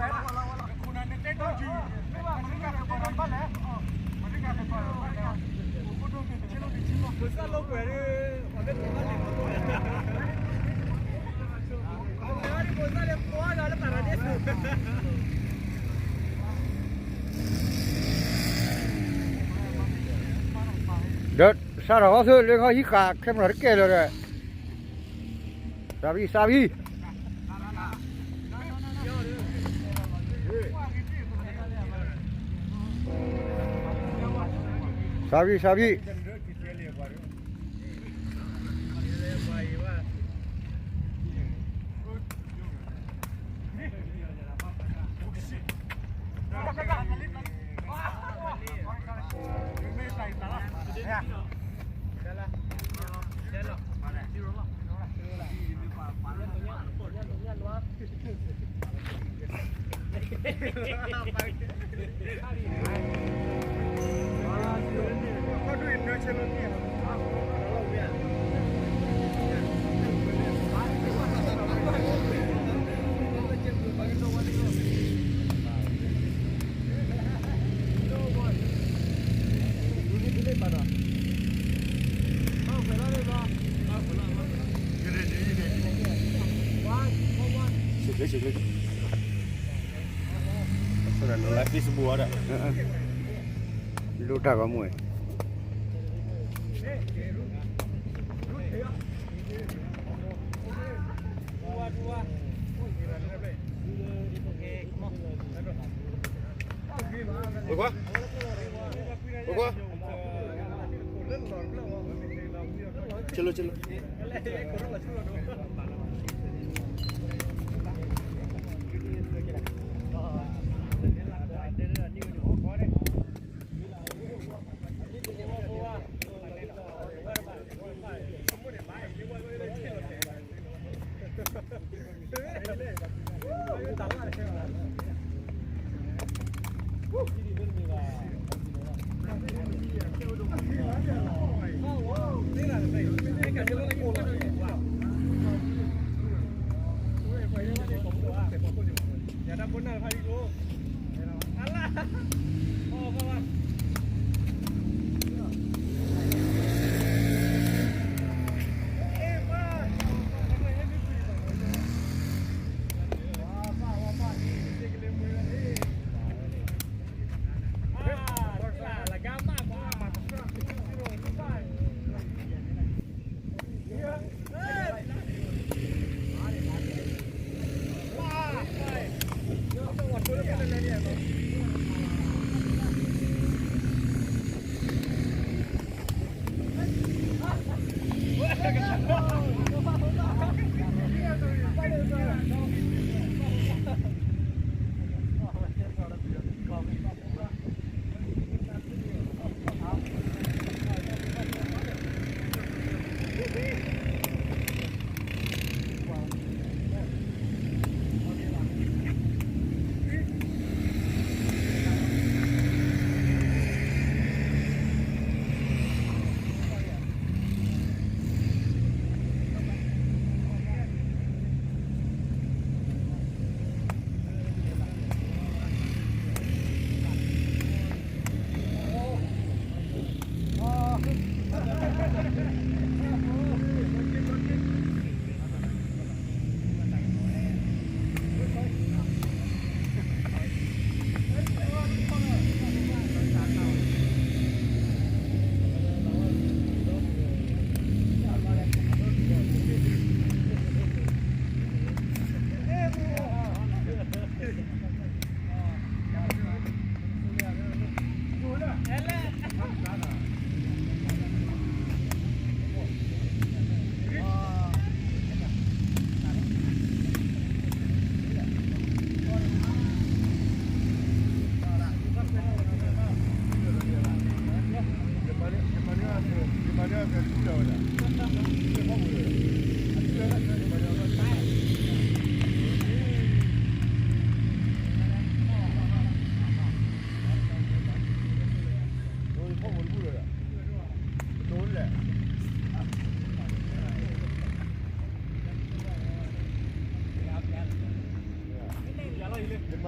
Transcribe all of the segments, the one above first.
ဒီးစးထီၣ်ဟီသုလၢခီဟံးဃာ် camera တကဲလၢာ်ဒီး စးဖံစးဖံ စးဖံစးဖံ လိၣ်တၢ်ဂီၤမူ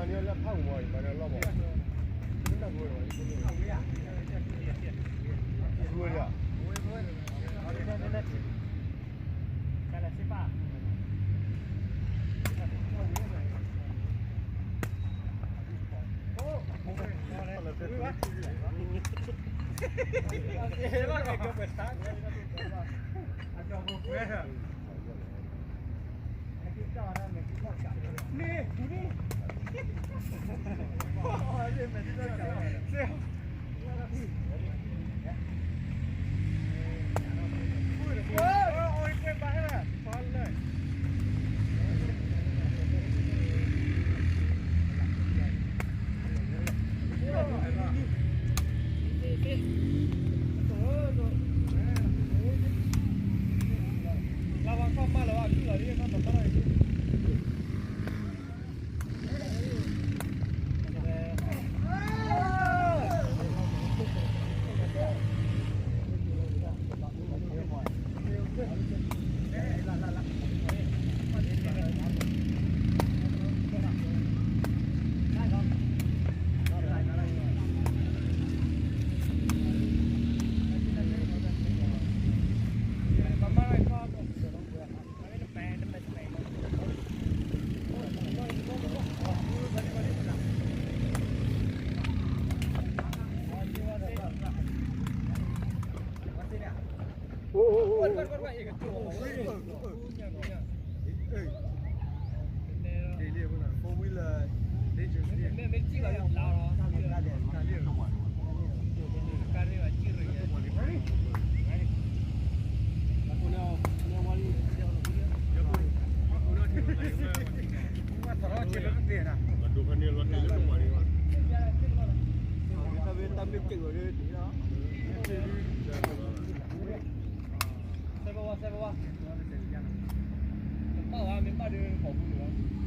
န့ၣ်လၢဖးမီၤအံၤ မၤန့ၢ်လီၢ်မီၤ, မ့ၢ်နၢ်ဟူဝဲလီၤ, ဟူဝဲလီၤ, ဆဲးဘဝ ဆဲးဘဝ, တဘၣ်ဝဲ မ့ၢ်ဘၣ်ဒီး ကိးပူၤန့ၣ်လီၤ.